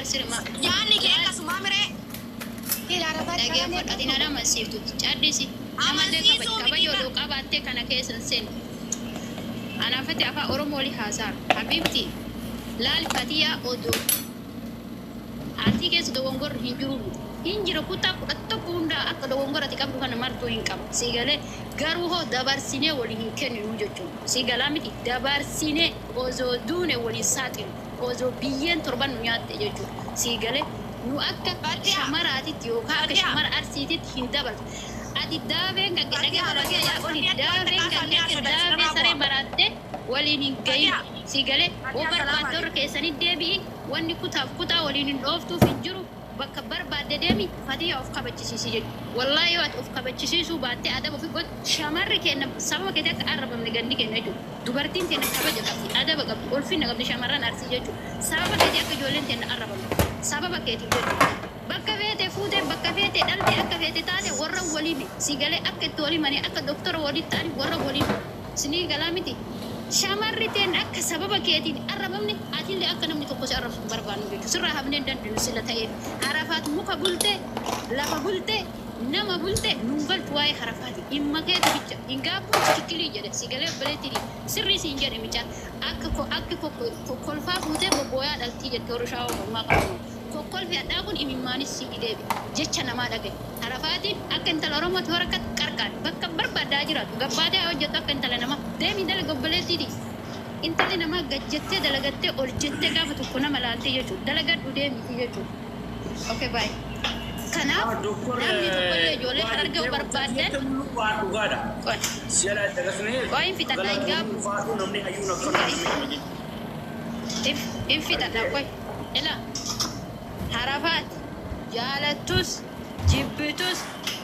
Laal sirma. Yaanni kee akkasumaa miree. Dhageeffadhu, ati nan amansiiftu. Caddisi. Namallee kabaji. Amansiisuu miti Kabaja bar. odoo qabaattee kana keessa hin seenu. Anaafatti afaan Oromoo oli haasaa. Habiibti, laal Fatiyaa odoo ati keessa dogongorri hin jiru miti. Hin jira, kutaa 11 hundaa akka dogongorati qabdu kana martuu hin qaba. Si galee? Garuu hoo dabarsinee walii hin kenninu jechuudha. Si galaa miti? Dabarsinee osoo duune walii saaxilu. Osoo biyyeen torban nu nyaatte jechuudha. Si galee? Nu akka Fatiyaa. shamaraatitti yookaan akka Fatiyaa. shamara Arsiititti hin dabarsu. Ati daabeen kan kee Fatiyaa dhageeffadhu yaa oli dhaggeeffadhu. daabeen kan kee akka daabee saree maraatte waliin hin gahin. Fatiyaa. Si galee? Hoo Fatiyaa, salaam barbaadde warra alaikum. keessanii deebi'i, wanni kutaaf kutaa waliin hin dhooftuuf hin jiru. Bakka barbaadde deemi, Fatiyaa of kabachisiisi jechuudha. Wallaahi yoo ati of kabachisiisuu baattee adaba ofii godhu, shamarri keenya sababa keetii akka arrabamne gandi keenya jechuudha. Dubartiin keenya kabaja qabdi, adaba qabdi, ulfina qabdi shamarran Arsii jechuudha. Sababa keetii akka ijoolleen keenya arrabamne. Sababa keetii jechuudha. Bakka feete fuutee, bakka feete dhaltee, akka feete taate warra waliin si galee akka itti walii manii akka doktora walitti ta'anii warra waliin sinii galaa miti. Shamarri teen akka sababa keetiin arrabamne, atillee akka namni tokko si arrabsu hin barbaannu jechuudha. Sirraa hafnee hin dandeenyu sila ta'eef. Harafaat muka bulte, lafa bulte, nama bulte nuun galchu waa'ee harafaati. Dhimma keeti bicha. Hin gaabbuun tikikkilii jedhe si galee obboleettiin sirrii siin jedhe micaan. Akka akki kokkolfaa fuutee bobbooyaa dhaltii jette warri shaawaa mormaa qabu. Kokkolfi hadhaa kun imimmaanis si deebi. Jecha namaa dhagaye. Harafaatiin akka intala Oromootti horakkat qarqaar. Bakka barbaadaa jiraatu. Gabbaatee haa hojjettu akka intala namaa. Deemi dalaga obboleettiiti. Intalli namaa gajjattee dalagattee ol jettee gaafa tokko nama laaltee jechuudha. Dalagadhu deemiti jechuudha. Okay, bye. Kanaaf Doktor namni tokkollee ijoollee Harargee yoo barbaaddan waan dhugaadha. Qoy. Siala dagasnee Qoy, hin fixadha, hin gaabbu. Faadhu namni hayyuun akka namni Hin fixadha, qoy. Ila Harafaat jaalattus jibbitus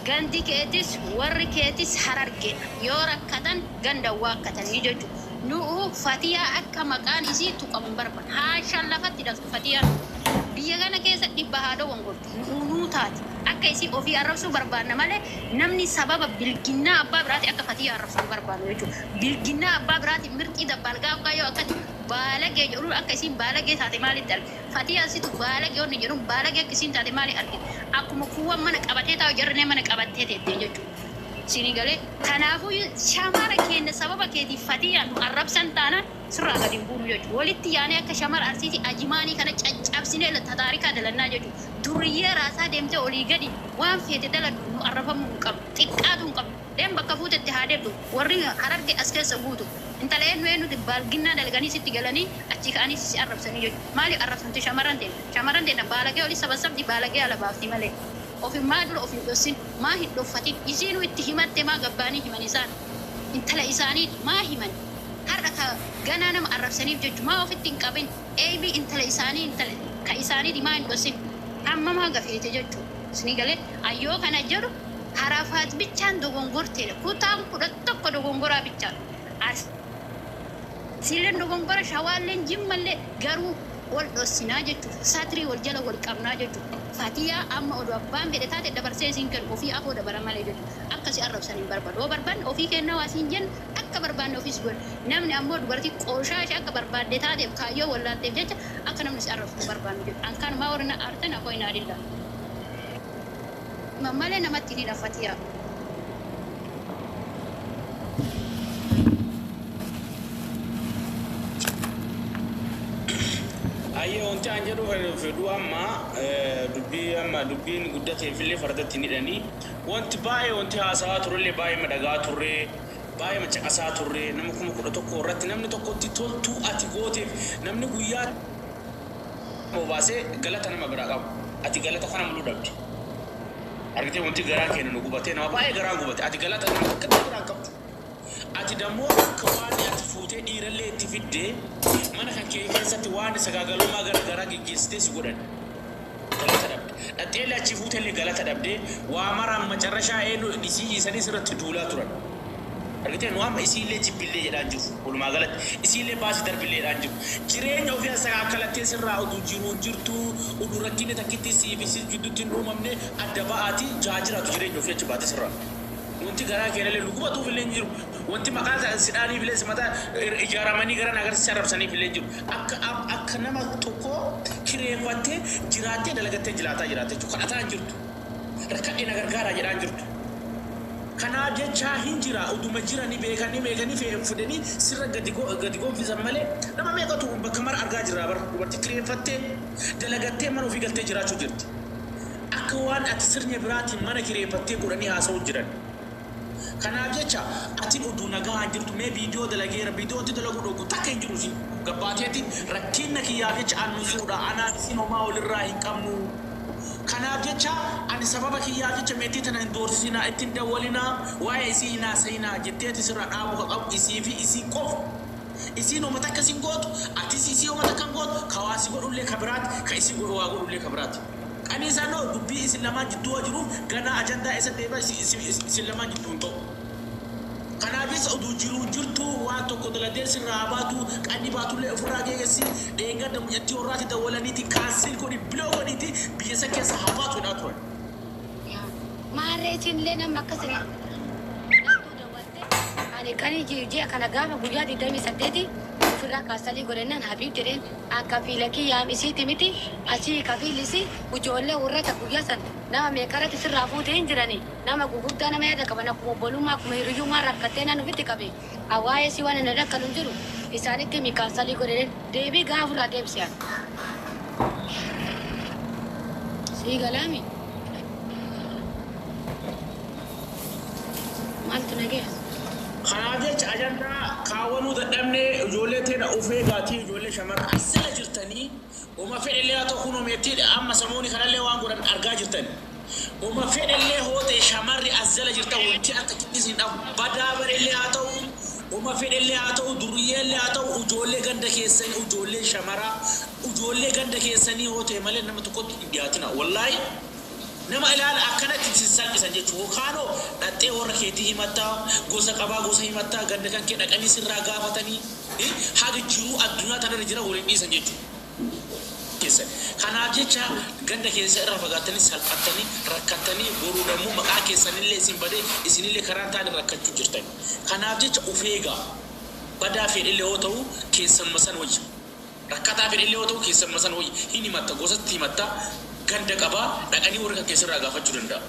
gandi keetis warri keetis Harargeedha. Yoo rakkatan ganda waakkatanii jechuudha. Nu'u Fatiyaa akka maqaan isii tuqamu hin barbaadu. Haashaan lafatti dhaltu Fatiyaan. Biyya kana keessa dhibba haa dogongortu. Nu'u nuu taati. Akka isii ofii arrabsuu barbaanna malee namni sababa bilginnaa abbaa biraati akka Fatiyaa arrabsuu hin barbaannu jechuudha. Bilginnaa abbaa biraati mirxii dabbaalgaa akka yoo akkatti baalagee jedhu akka isiin baalagee taate maalitti arge? Fatiyaa situ baalagee wanni jedhu baalagee akka isiin taate maali arge? Akkuma kuuwwan mana qabatee taa'u jarrinee mana qabattee teettee jechuudha. Isinii galee? Kanaafuu shamara keenya sababa keetiif Fatiyaa nu arrabsan taanaan sirraa gadi hin buunu jechuudha. Walitti yaanee akka shamara Arsiitii ajimaanii kana caccabsinee tataarikaa dalannaa jechuudha. Duriyyee raasaa deemtee olii gadi waan feete daladhu, nu arrabamuu hin qabdu. Xiqqaatu hin qabdu. Deem, bakka fuutetti haa deemtu. Warri Hararge as keessa guutu. Intala eenyu eenyuti baalginnaa dalaganii sitti galanii achi ka'anii si arrabsanii jechuudha. Maaliif arrabsamti shamarran teenya? Shamarran teenya baalagee olii sabasabdi baalagee ala baafti malee. Ofi maa dura of hin dhossin, maa hin dhoffatin, isiinuu itti himatte, maa gabbaanii himan isaan? Intala isaaniiti maa himan? Har'a ka ganaa nama arrabsaniif jechu maa ofitti hin qabin? Eebii intala isaanii, intala ka isaaniiti maa hin dhossin? Hammam haga feete jechuudha. Isinii galee? Ayyoo kana jedhu Harafaat bichaan dogongorteedha. Kutaan 11 dogongoraa bichaan. Arsiileen dogongora, Shawaalleen, Jimmallee, garuu wal dhossinaa jechuudha. Satrii wal jala wal qabnaa jechuudha. Fatiyaa amma oduu abbaan fedhe taate dabarsee isiin kennu ofii afoo dabara malee jechuudha. Akkasi arrabsan hin barbaadu. Yoo barbaanne ofii kennaa waa siin jennu akka barbaanne ofiis godhe. Namni ammoo dubartii qooshaa ishee akka barbaadde taateef kaayyoo wallaalteef jecha akka namni si arrabsu hin barbaannu jechuudha. Ankanumaa warri na aartan afoo hin aadilla. Malee namatti ni Fatiyaa. Ayyee, wanti an jedhu fedhu amma dubbii amma dubbiin guddateefillee fardatti hin hidhanii, wanti baay'ee wanti haasawaa turellee baay'ee madhagaa turre, baay'ee macaqasaa turre. Nama 11,000 irratti namni tokkotti toltuu ati gooteef namni guyyaa baasee galata nama biraa qabu. Ati galata kana muluu dhabde. Argitee, wanti garaa keenya nu gubatee, nama baay'ee garaan gubate, ati galata nama takka biraan qabdu. Ati dammoo akka waan ati fuutee dhiirallee itti fiddee mana kan kee keessatti waan sagaagalummaa gara garaa geggeessitee si godhan. Galata dhabde. Dhadheellee achi fuutellee galata dhabdee waa maraan macarrashaa eenyu isii dhiisanii sirratti duulaa turan. Argitee, nu amma isiillee jibbillee jedhaan jiru. Walumaa galatti isiillee baasii darbillee jedhaan jiru. Jireenya ofii sagaakalattee sirraa oduu jiruu jirtu, oduu rakkinni takkitti siif isii gidduutti hin uumamne, adda ba'aatii jaa jiraatu jireenya ofii achi baatee sirraa. Wanti garaa keenyallee nu gubatuuf illee hin jiru. Wanti maqaa sidhaaniif illee mataa ijaaramanii gara agarsiisa arrabsaniif illee hin jiru. Akka nama tokkoo kireeffattee jiraattee dalagattee jiraataa jiraatte jechuudha. Kadhataa hin jirtu. Rakkadhee na gargaaraa jedhaa hin jirtu. Kanaaf jecha hin jira utuma jiranii beekanii beekanii fidanii sirra gadi gonfisan malee nama meeqatu bakka mara argaa jirra bara dubartii kireeffattee dalagattee mana ofii galtee jiraachuu jirti. Akka waan ati sirna biraatiin mana kireeffattee godhanii haasa'uu jiran. Kanaaf jecha ati oduu nagaa hin jirtu mee viidiyoo dalageera viidiyoo wanti dalagu dhoogu takka hin jiru siin gabbaateetiin rakkinna kiyyaaf jecha annu fuudha anaaf isin homaa walirraa hin qabnu. Kanaaf jecha ani sababa kiyyaaf jecha meetii tana hin doorsisinaa ittiin dawwalinaa waa'ee isii hin haasa'inaa jetteeti sirra dhaabu ka qabu isii fi isii qofa. Isiin uummata akkasiin gootu atis isii uummata kan gootu ka waa si godhullee ka biraati ka isii godhu waa godhullee ka biraati. Qaniisaan noo dubbii isin lamaan jidduu waa jiruuf ganaa ajandaa isa deemaa isin lamaan jidduu hin ta'u. Kanaafis oduu jiruu jirtu waan tokko daladee sirraa baatu qanni baatullee ofirraa geeggessi dheengadda mucattii horraati dawwalaniiti cancel godhi block godhiiti biyya san keessa haa baatu jedhaa turan. Maarree isinillee nama akkasii nattuu dawwalte ani kan ji'a kana gaafa guyyaa 28 ofirraa kaasanii godhannaan Habiib jedheen akka fiila kiyyaam isiiti miti asii kafiilisi ijoollee warra guyyaa san nama meeqarratti sirraa fuutee hin jirani nama guguddaa nama yaada qaban akkuma obbolummaa akkuma hiriyyummaa rakkattee naan ofitti qabe hawaayee si waan hin rakkan hin jiru isaanitti mi kaasanii godheen deebii gaafa irraa deebisi'an. Sii galaami maaltu nagee? Kanaaf jecha ajandaa kaawwanuu dadhabnee ijoollee teena ufee gaatii ijoollee shamarra asirra jirtanii uma fedhellee haa ta'u kunoo meettii amma samoonni kanallee waan godhan argaa jirtan. Uma fedhellee hoo ta'e shamarri as jala jirtan wanti akka xiqqisiin dhabu badaa bareellee haa ta'u uma fedhellee haa ta'u duriyyeellee haa ta'u ijoollee ganda keessanii ijoollee shamaraa ijoollee ganda keessanii hoo ta'e malee nama tokkotti hin dhiyaatina wallaahi. Nama ilaala akkanatti itti salphisan jechuudha. Yookaanoo dhaxxee warra keetii himattaa, gosa qabaa gosa himattaa, ganda kan kee dhaqanii sirraa gaafatanii haga jiruu addunyaa tanarra jira waliin dhiisan jechuudha. Keessan. Kanaaf jecha ganda keessa irraa fagaattanii salphattanii rakkattanii boruu dammoo maqaa keessanillee isin badee isinillee karaa taane rakkachuu jirtan. Kanaaf jecha of eegaa. Badaa fedhillee yoo ta'u keessanuma san wayya. Rakkataa fedhillee yoo ta'u keessanuma san wayya. Hin himatta gosatti himatta ganda qabaa dhaqanii warra kan keessarraa gaafachuu danda'a.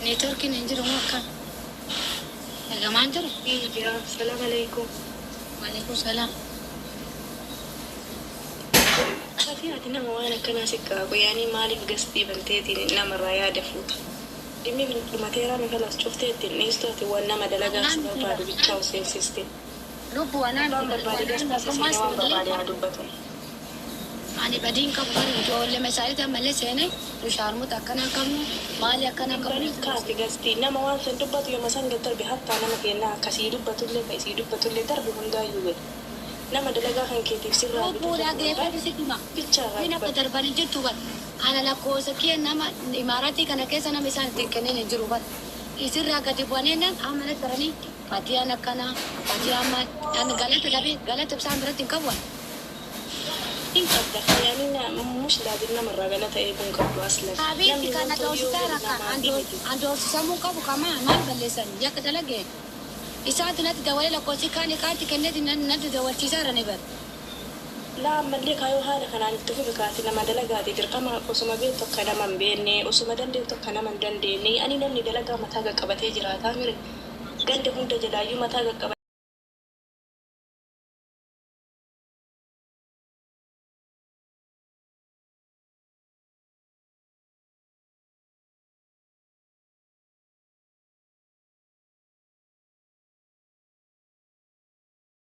Neetworkiin hin jiru moo akkam? Eegamaan jiru? Jira. Salaam alaikum. Waalaikum salaam. Ati ati nama waan akkanaa si qabu yaani maaliif gastii banteetiin namarraa yaada fuuta? Dhimmi dhumateeraa mi kanas cuftee ittiin dhiistu ati waan nama dalagaa si barbaadu bichaa of seensiste. Lubbu anaan Waan barbaade gastaa si seenee waan barbaade haa dubbatu. Ani badiin qabu bari ijoollee meeshaaleetti ammallee seenee nu shaarmuta akkana hin qabnu maali akkana hin qabnu. Baniif kaasti gastii nama waan san dubbatu yooma san gad darbe hattaa nama kennaa akkasii dubbatullee ka isii dubbatullee darbe hundaayyuu gadi. Nama dalagaa kan keetiif sirraa Lubbuu dhaggeeffatu si dhuma. Bichaarraa Min akka dubbatu. darbanii jirtu bar. Ana lakkoofsa kee nama imaaraatii kana keessa nama isaan ittiin kennin hin jiru bar. Isirraa gadi bu'anii nan amma natti taranii fatiyaan akkanaa fatiyaan maal ani galata dhabee galata isaan biratti hin qabu. Hin qabda yaani mush laazim namarraa galata eeguun qabdu aslan. Habiibti kana doorsisaa rakka an doorsisamuu qabu kamaa maal balleessan yakka dalagee. Isaatu natti dawalee lakkoofsi kaani kaatti kenneeti natti dawalchiisaa irra ni bar. Laa ammallee kaayoo haala kanaan itti fufi kaati nama dalagaati dirqama osuma beektu akka nama hin beekne osuma dandeettu akka nama hin dandeenye ani namni dalagaa mataa qaqqabatee jiraataa mire ganda hunda jalaayyuu mataa qaqqabatee.